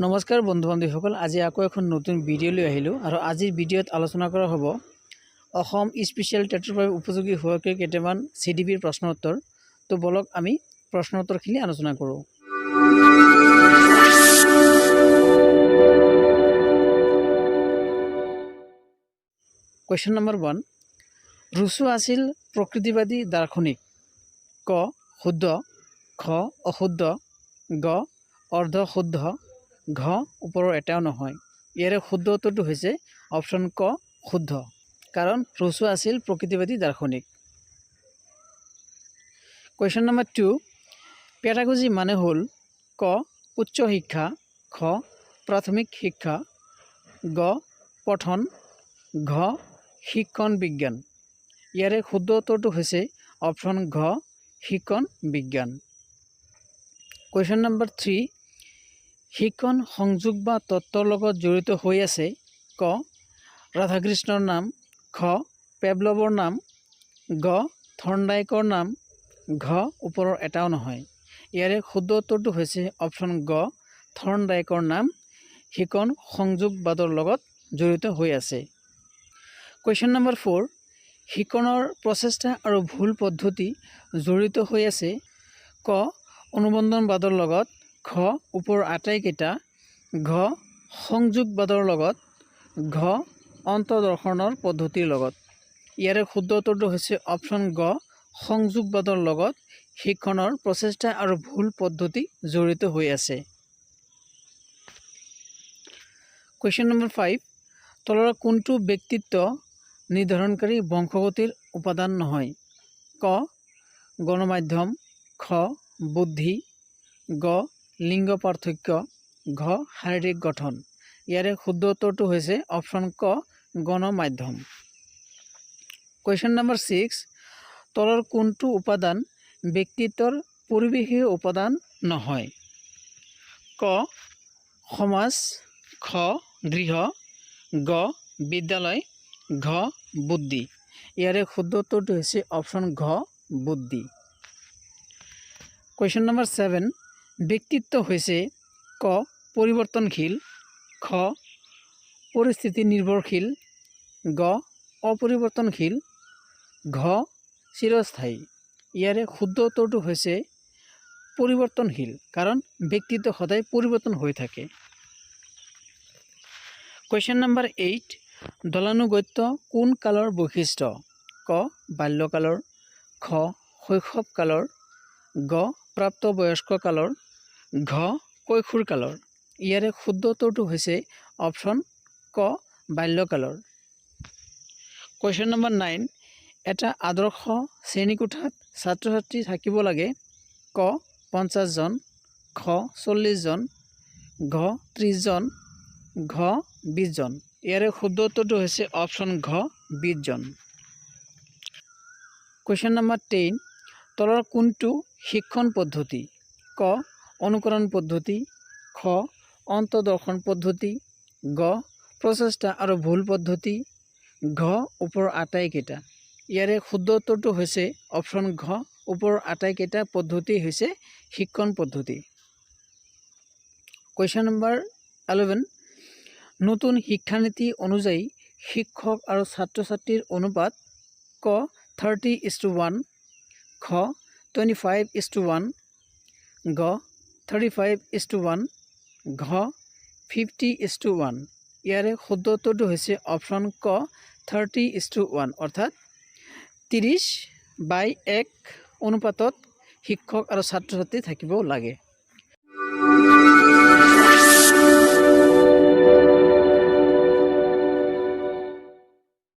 নমস্কাৰ বন্ধু বান্ধৱীসকল, আজি আকৌ এখন নতুন ভিডিঅ' লৈ আহিলোঁ আৰু আজিৰ ভিডিঅ'ত আলোচনা কৰা হ'ব অসম স্পেচিয়েল টেটৰ বাবে উপযোগী হোৱাকৈ কেইটামান চিডিপিৰ প্ৰশ্ন উত্তৰ। তো বলক, আমি প্ৰশ্ন উত্তৰখিনি আলোচনা কৰোঁ। কুৱেশ্যন নম্বৰ 1, ৰুচো আছিল প্ৰকৃতিবাদী দাৰ্শনিক। ক শুদ্ধ, খ অশুদ্ধ, গ অৰ্ধশুদ্ধ, ঘ ওপৰৰ এটাও নহয়। ইয়াৰে শুদ্ধ উত্তৰটো হৈছে অপশ্যন ক শুদ্ধ, কাৰণ ৰুচো আছিল প্ৰকৃতিবাদী দাৰ্শনিক। কুৱেশ্যন নম্বৰ 2, পেডাগজি মানে হ'ল ক উচ্চ শিক্ষা, খ প্ৰাথমিক শিক্ষা, গ পঠন, ঘ শিক্ষণ বিজ্ঞান। ইয়াৰে শুদ্ধ উত্তৰটো হৈছে অপশ্যন ঘ শিক্ষণ বিজ্ঞান। কুৱেশ্যন নম্বৰ 3, শিক্ষণ সংযোগ বা তত্ত্বৰ লগত জড়িত হৈ আছে ক ৰাধাকৃষ্ণৰ নাম, খ পেভলভৰ নাম, গ থৰ্ণডাইকৰ নাম, ঘ ওপৰৰ এটাও নহয়। ইয়াৰে শুদ্ধ উত্তৰটো হৈছে অপশ্যন গ থৰ্ণডাইকৰ নাম শিকন সংযোগবাদৰ লগত জড়িত হৈ আছে। কুৱেশ্যন নম্বৰ 4, শিকনৰ প্ৰচেষ্টা আৰু ভুল পদ্ধতি জড়িত হৈ আছে ক অনুবন্ধনবাদৰ লগত, খ ওপৰৰ আটাইকেইটা, ঘ সংযোগবাদৰ লগত, ঘ অন্তঃদৰ্শনৰ পদ্ধতিৰ লগত। ইয়াৰে শুদ্ধ উত্তৰটো হৈছে অপশ্যন গ সংযোগবাদৰ লগত শিক্ষণৰ প্ৰচেষ্টা আৰু ভুল পদ্ধতি জড়িত হৈ আছে। কুৱেশ্যন নম্বৰ 5, তলৰ কোনটো ব্যক্তিত্ব নিৰ্ধাৰণকাৰী বংশগতিৰ উপাদান নহয়? ক গণমাধ্যম, খ বুদ্ধি, গ লিংগ পাৰ্থক্য, ঘ শাৰীৰিক গঠন। ইয়াৰে শুদ্ধ উত্তৰটো হৈছে অপশ্যন ক গণমাধ্যম। কুৱেশ্যন নম্বৰ 6, তলৰ কোনটো উপাদান ব্যক্তিত্বৰ পৰিৱেশীয় উপাদান নহয়? ক সমাজ, খ গৃহ, গ বিদ্যালয়, ঘ বুদ্ধি। ইয়াৰে শুদ্ধ উত্তৰটো হৈছে অপশ্যন ঘ বুদ্ধি। কুৱেশ্যন নম্বৰ 7, ব্যক্তিত্ব হৈছে ক পৰিৱৰ্তনশীল, খ পৰিস্থিতি নিৰ্ভৰশীল, গ অপৰিৱৰ্তনশীল, ঘ চিৰস্থায়ী। ইয়াৰে শুদ্ধ উত্তৰটো হৈছে পৰিৱৰ্তনশীল, কাৰণ ব্যক্তিত্ব সদায় পৰিৱৰ্তন হৈ থাকে। কুৱেশ্যন নম্বৰ 8, দলানুগত্য কোন কালৰ বৈশিষ্ট্য? ক বাল্যকালৰ, খ শৈশৱ কালৰ, গ প্ৰাপ্তবয়স্ক কালৰ, ঘ কৈশোৰ কালৰ। ইয়াৰে শুদ্ধ উত্তৰটো হৈছে অপশ্যন ক বাল্যকালৰ। কুৱেশ্যন নম্বৰ 9, এটা আদৰ্শ শ্ৰেণীকোঠাত ছাত্ৰ ছাত্ৰী থাকিব লাগে ক 50জন, খ 40জন, ঘ 30জন, ঘ 20জন। ইয়াৰে শুদ্ধ উত্তৰটো হৈছে অপশ্যন ঘ 20জন। কুৱেশ্যন নম্বৰ 10, তলৰ কোনটো শিক্ষণ পদ্ধতি? ক অনুকৰণ পদ্ধতি, খ অন্তঃদৰ্শন পদ্ধতি, গ প্ৰচেষ্টা আৰু ভুল পদ্ধতি, ঘ ওপৰৰ আটাইকেইটা। ইয়াৰে শুদ্ধ উত্তৰটো হৈছে অপশ্যন ঘ ওপৰৰ আটাইকেইটা পদ্ধতি হৈছে শিক্ষণ পদ্ধতি। কুৱেশ্যন নম্বৰ 11, নতুন শিক্ষানীতি অনুযায়ী শিক্ষক আৰু ছাত্ৰ ছাত্ৰীৰ অনুপাত ক 30:1, খ 25:1, গ 35:1, ঘ 50:1। ইয়াৰে শুদ্ধ উত্তৰটো হৈছে অপশ্যন ক 30:1, অৰ্থাৎ 30:1 অনুপাতত শিক্ষক আৰু ছাত্ৰ ছাত্ৰী থাকিব লাগে।